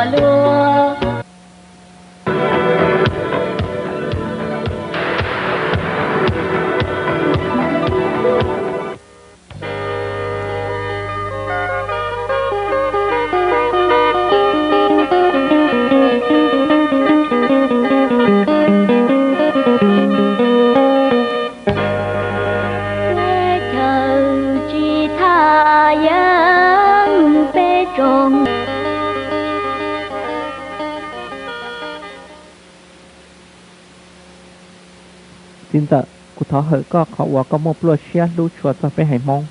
luaj. Teb chaws tsis thaj yeeb peb tsoom. Txiv ntxawm, kuv thov hawm koj qhov uas koj muaj pluaj siab hlub tshua txog peb haiv Hmoob.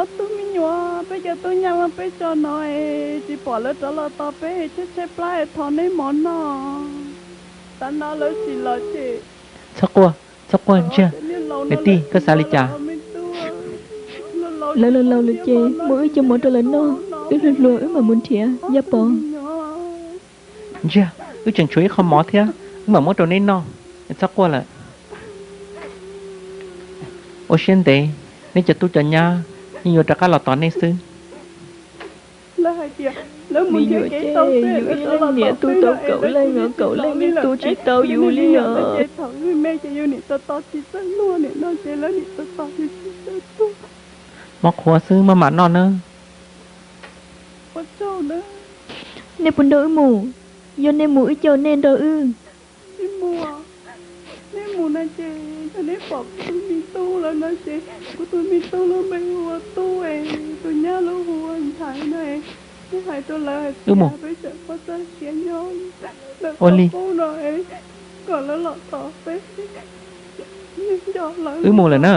Ob tug me nyuam, peb cov tub nyab loj peb tso no es tsis pom lawv rov los tos peb, tshaib tshaib plab es thov neb mov noj. Tav no lawv tsis los ces. Txhob quaj, txhob quaj Ntsiag. Niam tij, koj xav li cas? Lawv laus laus lawm ces muab wb cov mov rau lawv noj, wb hluas hluas wb mam mus nrhiav Yaj Pov. Ntsiag, wb tseem tshuav ib qho mov thiab, wb mam muab rau neb noj, txhob quaj lawm. Ua siab ntev, neb cov tub cov nyab yeej yuav rov qab los tos neb xwb. Me nyuam, ces yus ib leeg niam tu tau kaum leej os, kaum leej yeej tu tsis tau yus li os. Mob qhuav xwb maj mam noj nawb. Nej puas nrog wb mus? Yog nej mus wb coj nej nrog wb. Neb mus na ces yog neb pom kuv tus me tub lawm no ces kuv tus me tub lub npe hu ua Tub es tus nyab lub hu ua Nchaiv na. Neb hais rau lawv hais tias peb tseem muaj txoj sia nyob, lawv tau qub no es kom lawv los tos peb, neb nco lawv. Wb mus lawm na.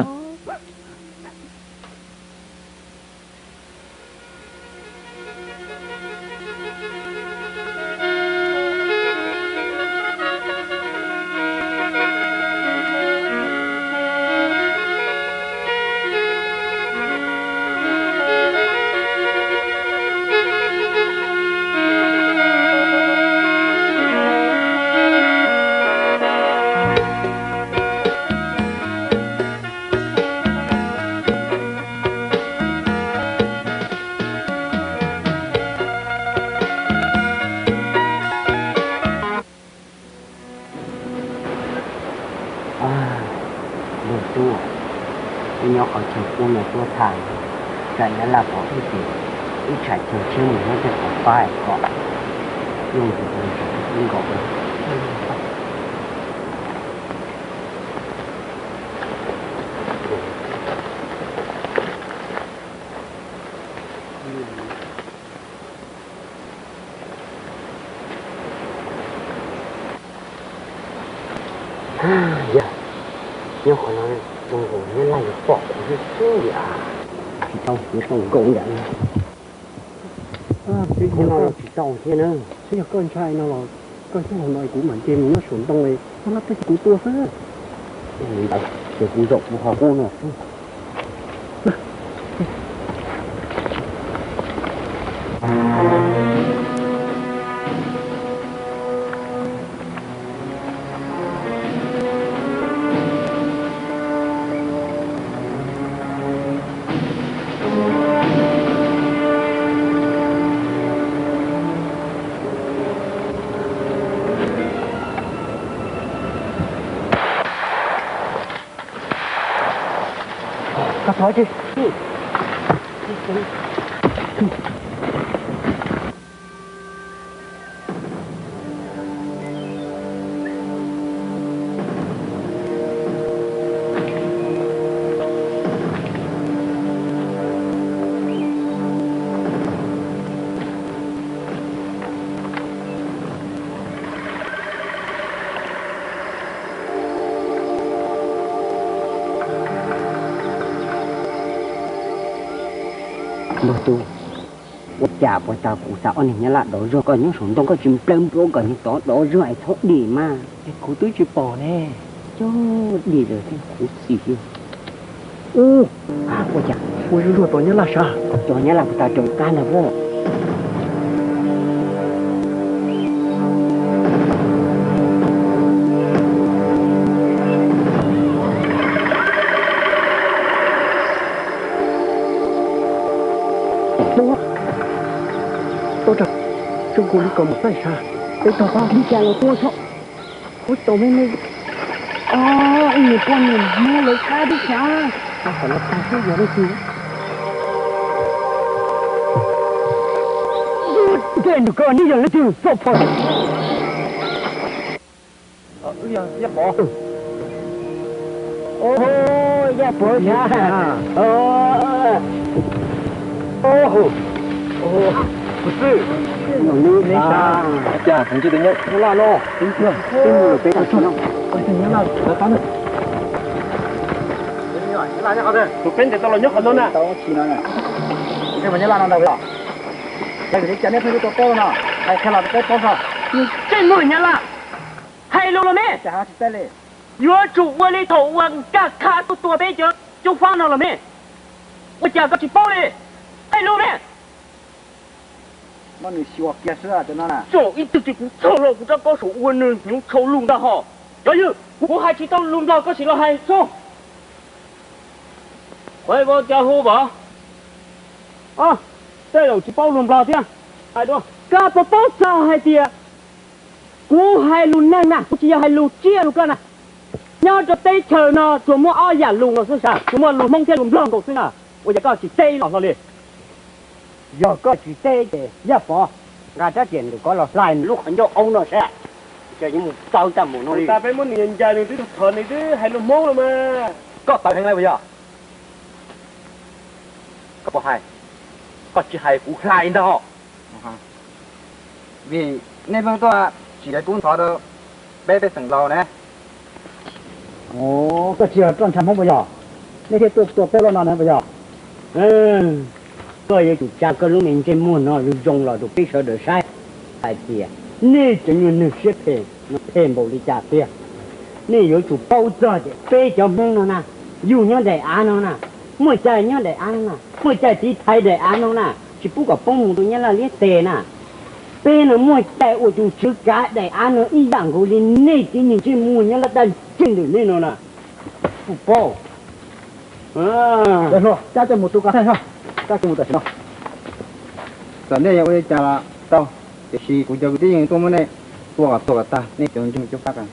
Luag tub, wb nyob qhov chaw kub no tuaj tag, tsam nyab laj pom wb ces wb tshais chaw tshiab mus nyob tej qhov pab kom yooj yim li wb nkaus. Yog nyob qhov no zoo nkaus nyab laj yuav pom kuv xwb xwb li as. Tsis tau, yuav tau nkaus ntawm no. Tsis tau thiab na. Twb yog koj ntshai no los koj nyob hauv no kuv mam nce mus nyob saum ntoo, koj lab teb kuv tua xwb. Ntawd ces kuv zaum kuv qhov qub no xwb. Koj thov tsis. Npawg Tub, ua cas puas tas kuv xav ob niag nyab laj dov zog, koj nyob saum ntoo koj tsis nplawm npluav kom nws tov dov zog es txhob dim mas? Es kuv twb tsis pom ne. Cog dim lawm thiab, khuv xim thiab. Ub, ua cas ua zuj zus tom nyab laj sav? Cov nyab laj puas tas tseem qab ntag pob. Ua, ua rau, zoo nkaus li kom mus txaij sav, peb tog pab li cas los tua tso. Ub, tau me me. Ib niag poj niam Hmoob lawv qab tib cav. Qhov no tag xwb yog leej twg? Ntsej nrug koj neb yog leej twg txoj pha? Yaj Pov. Yaj Pov sav. Tus xib hwb, neb sav? Cas tus nyab laj no, peb mus peb tus nyab laj lawv pab na. Tus peb ntes tau los nyob qhov no na. Nyab laj no ntag, yog li cas neb pheej tua peb no, hais qhia los peb paub tso. Ntsej muag nyab laj, hais lus los me. Yuav tsum ua li thaum uas Nkaj Khab tuaj tua peb cov Coob Fab no los me. Ua cas koj tsis paub li? Hais lus me. Tsom ib tug tsis kuv txog los kuv rov qab saum ua nws hnyuv tshau lug ntag hos. Cov ywg, kuv hais tsis tau lus Nplog koj sim los hais tso. Khuv vaj cas hu vas. Tej zaum tsis paub lus Nplog thiab. Hais dua, koj puas paub txog hais tias kuv hais lus neeg na, kuv tsis yog hais lus tsiaj lus koj na. Nyob rau teb chaws no tsuas muaj ob yam lus nkaus xwb sas, tsuas muaj lus Hmoob thiab lus Nplog nkaus xwb na. Ua cas koj tsis teb los hlo li? Yog koj tsis teb ces Yaj Pov, nqa rab riam ntawm koj los hlais lub qhov ncauj aub no sas. Ces yuav mus txaws tag npaum no li. Ua tas peb muab nws ncaws nws twb thov nws twb hais lus Hmoob los mas. Koj tawv heev lawm puas yog? Koj puas hais? Koj tsis hais kuv hlais ntag hos. Vim nej pheej tuaj tsim cov kub ntxhov rau peb pej xeem laus ne. Koj tsis yog roj ntsha Hmoob puas yog? Nej thiaj tuaj tua peb loj no na puas yog? Koj yuav tsum tsa koj lub me ntsej muag no zoo zoo los rau peb sawv daws saib hais tias nej cov nyuag neeg siab phem no phem npaum li cas tiag. Nej yuav tsum paub txog tias peb cov Hmoob no na, yug nyob daim av no na, muaj cai nyob daim av no na, muaj cai tiv thaiv daim av no na, tsis pub kom poob mus rau nyab laj liab teg na. Peb no muaj cai ua tus tswv kav daim av no ib yam nkaus li nej tib neeg ntsej muag nyab laj daj ntseg ntawm nej no na. Kuv paub. Cab coj mus tu ko, cab coj mus tam sim no. Txawm nej yuav ua li cas los tau, tiam sis kuv cov kwv tij yeej tuaj muab nej tua kom tuag kom tag, nej cov ntseeg cov fab ko.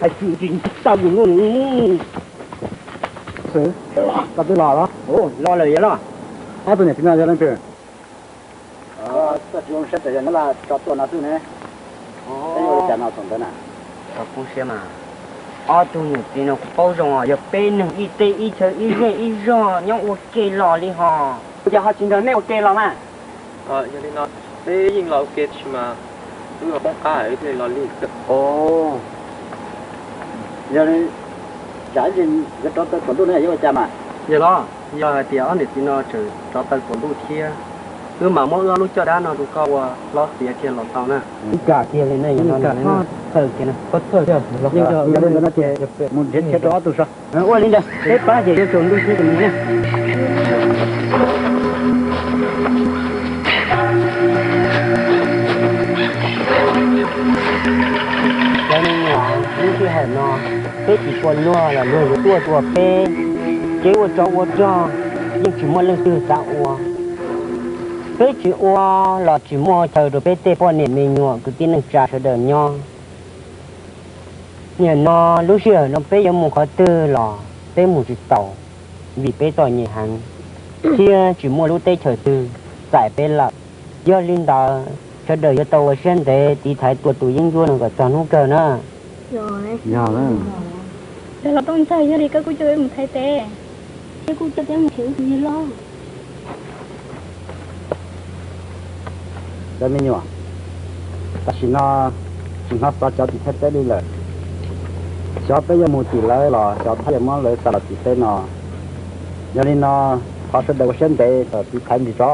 Hais tsis tau yus lub. Xwb, koj twb los los? Los lawm yog los. Ob tug niam txiv no yog leej twg? Koj tsis zoo siab, yog nyab laj tso tuaj no xwb ne. Peb yuav ua li cas no thaum ntawd na? Koj kub siab mas. Ob tug niam txiv no kuv paub zoo os, yog peb neeg ib teb ib chaw ib zej ib zog nyob ua ke los li hos. Yog ho tsis nrog nej ua ke los mas. Yog li no peb yeej los ua ke tsis mas wb poob qab wb thiaj li los li. Yog li cas yuav rov taw tuam ntuj ne, yuav ua cas mas? Yog los, yog hais tias ob niam txiv no tseem rov taw tuam ntuj thiab, wb mam muab wb ob lub caj dab no rau koj ua hlob txiav kiag los tau na. Ib kam kiag li ne, yog li ntawd no ces mus nrhiav chaw rau ob tug so. Ua li ntawd, peb pab ces yuav tsaus ntuj thiab ces mus na. Cov me nyuam, lub sij hawm no peb tsis tua luag los luag yuav tuaj tua peb. Kev ua tsov ua rog yeej tsis muaj leej twg xav ua. Peb tsis ua los tsis muaj chaw rau peb tej poj niam me nyuam kwv tij neej tsa sawv daws nyob. Nim no lub sij hawm no peb yuav mus qhov twg los peb mus tsis taus, vim peb txom nyem heev, thiab tsis muaj lub teb chaws twg txais peb lawm. Yog li ntawd sawv daws yuav tau ua siab ntev tiv thaiv tua tus yeeb ncuab no kom txog hnub kawg na. Yog los Tooj Ntxawg, yog li koj kuj coj peb mus thaiv tes, thiab kuj coj peb mus nrhiav wb tus yawg loj. Cov me nyuam, tam sim no tsis hnov xov cov tim thaiv teb li lawm. Xyov peb yuav mus tim lawv los xyov Thaj yuav muab lawv xa los tim teb no. Yog li no, Thov sawv daws ua siab ntev kom tiv thaiv ntsis tso.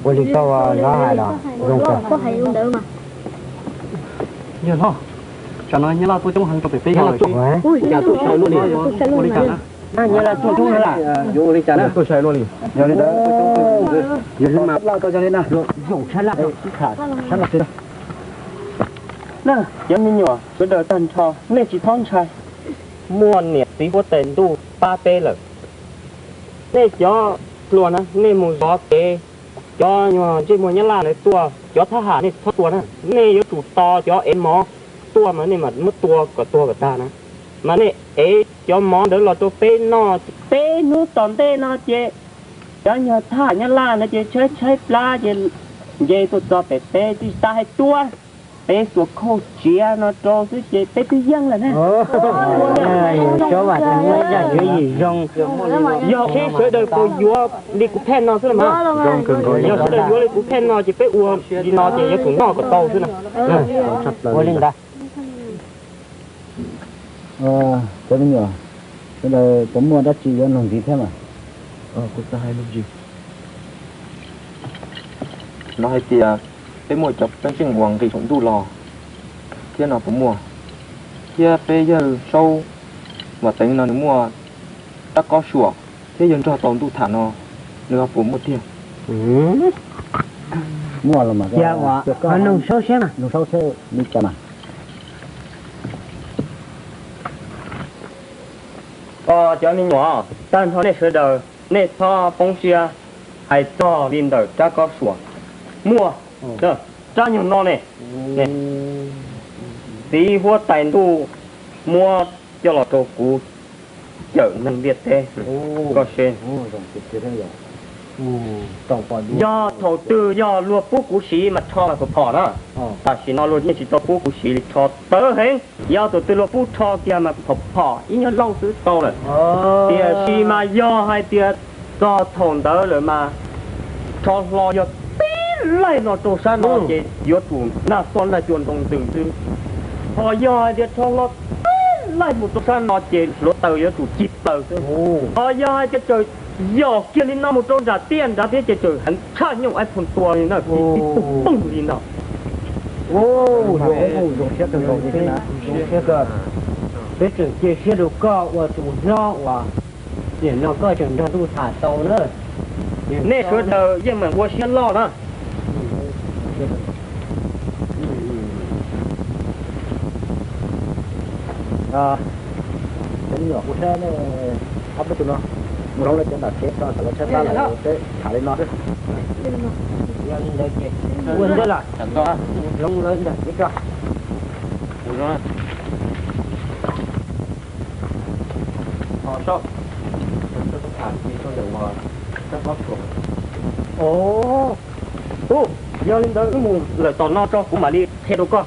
Ua li koj hais los zoo kawg. Yawg hlob, tsam no nyab laj tuaj coob heev rau pem peb yog li cas na? Nyab laj tuaj coob heev lawm, yuav ua li cas na? Yog li ntawd, yog li mas laj tau yog li na. Cov me nyuam sawv daws tag nrho, nej tsis txhob ntshai. Muaj niam txiv huab tais ntuj pab peb lawm. Nej cov hluas na, nej mus zov kev, cov nyuag ntsej muag nyab laj ntawd tuaj, cov thab ham nej txhob tuaj na. Nej yuav tsum tos cov ev mov tuaj mas nej mam muab tua kom tuag kom tag na. Mas nej ev cov mov ntawd los rau peb noj, peb hnub tom ntej no ces cov nyuag thab ham nyab laj ntawd ces tshaib tshaib plab ces nce tuaj txog pem peb tsis tas hais tuaj, peb xuas khauj tsiav no rau xwb ces peb twb yeej lawm na. Yog peb sawv daws puas yuav li kuv phej no xwb los mas? Yog sawv daws yuav li kuv phej no ces peb ua li no ces yuav tsum noj kom tau xwb na. Ua li ntawd. Cov me nyuam, sawv daws puas muaj dab tsi yuav nug ntxiv thiab mas? Hnov hais tias peb muaj cov peeb xeej uas nqis saum ntuj los thiab no puas muaj? Thiab peb yawg Saub Vam Teev no nws muaj rab kob suam thiab yawg nrog tau ntuj tham no nws ho puas muaj tiag? Muaj los mas, nug Saub seb, nug Saub seb li cas mas. Cov me nyuam, tag nrho nej sawv daws nej txhob poob siab hais txog li ntawm rab kob suam. Muaj, rab nyuag no ne, txiv huab tais ntuj muab coj los rau kuv cawm neeg ntiaj teb. Koj seb, yog thaum twg yog luag pub kuv siv mas rho mas phom phom na. Tam sim no luag yeej tsis tau pub kuv siv li, rho tawv heev. Yog thaum twg luag pub rho kiag mas phom phom ib nyuag lauj xwb tau lawm. Tiam sis mas yog hais tias txog thaum ntawd lawm mas rho hlo yog tib laij no rau sab no ces yuav tsum naj xob naj cua ntoo ntws xwb. Ho yog hais tias rho hlo tib laij mus rau sab no ces hluav taws yuav tsum cig plaws xwb. Ho yog hais tias txawm yog kiag li no mus rau nram tiaj nrad thiab ces txawm heev tshaj nyuj aib phooj tua li na, tib tug poog li no. Zoo siab kawg nkaus li thiab na, zoo siab kawg. Peb tseem cia siab rau koj ua tus hlob uas nim no koj tseem nrog ntuj tham tau na. Nej sawv daws yeej meem ua siab loj na. Cov me nyuam, kuv saib nej ob peb tus no mus hloov lawv cov nram tsev tso, kom lawv tshaib plab lawm peb tham li no xwb. Yog li ntawd ces ua ntej los hloov lawv nram tsev tso. Ov, yog li ntawd wb mus lawm tom no tso kuv mam li qhia rau koj.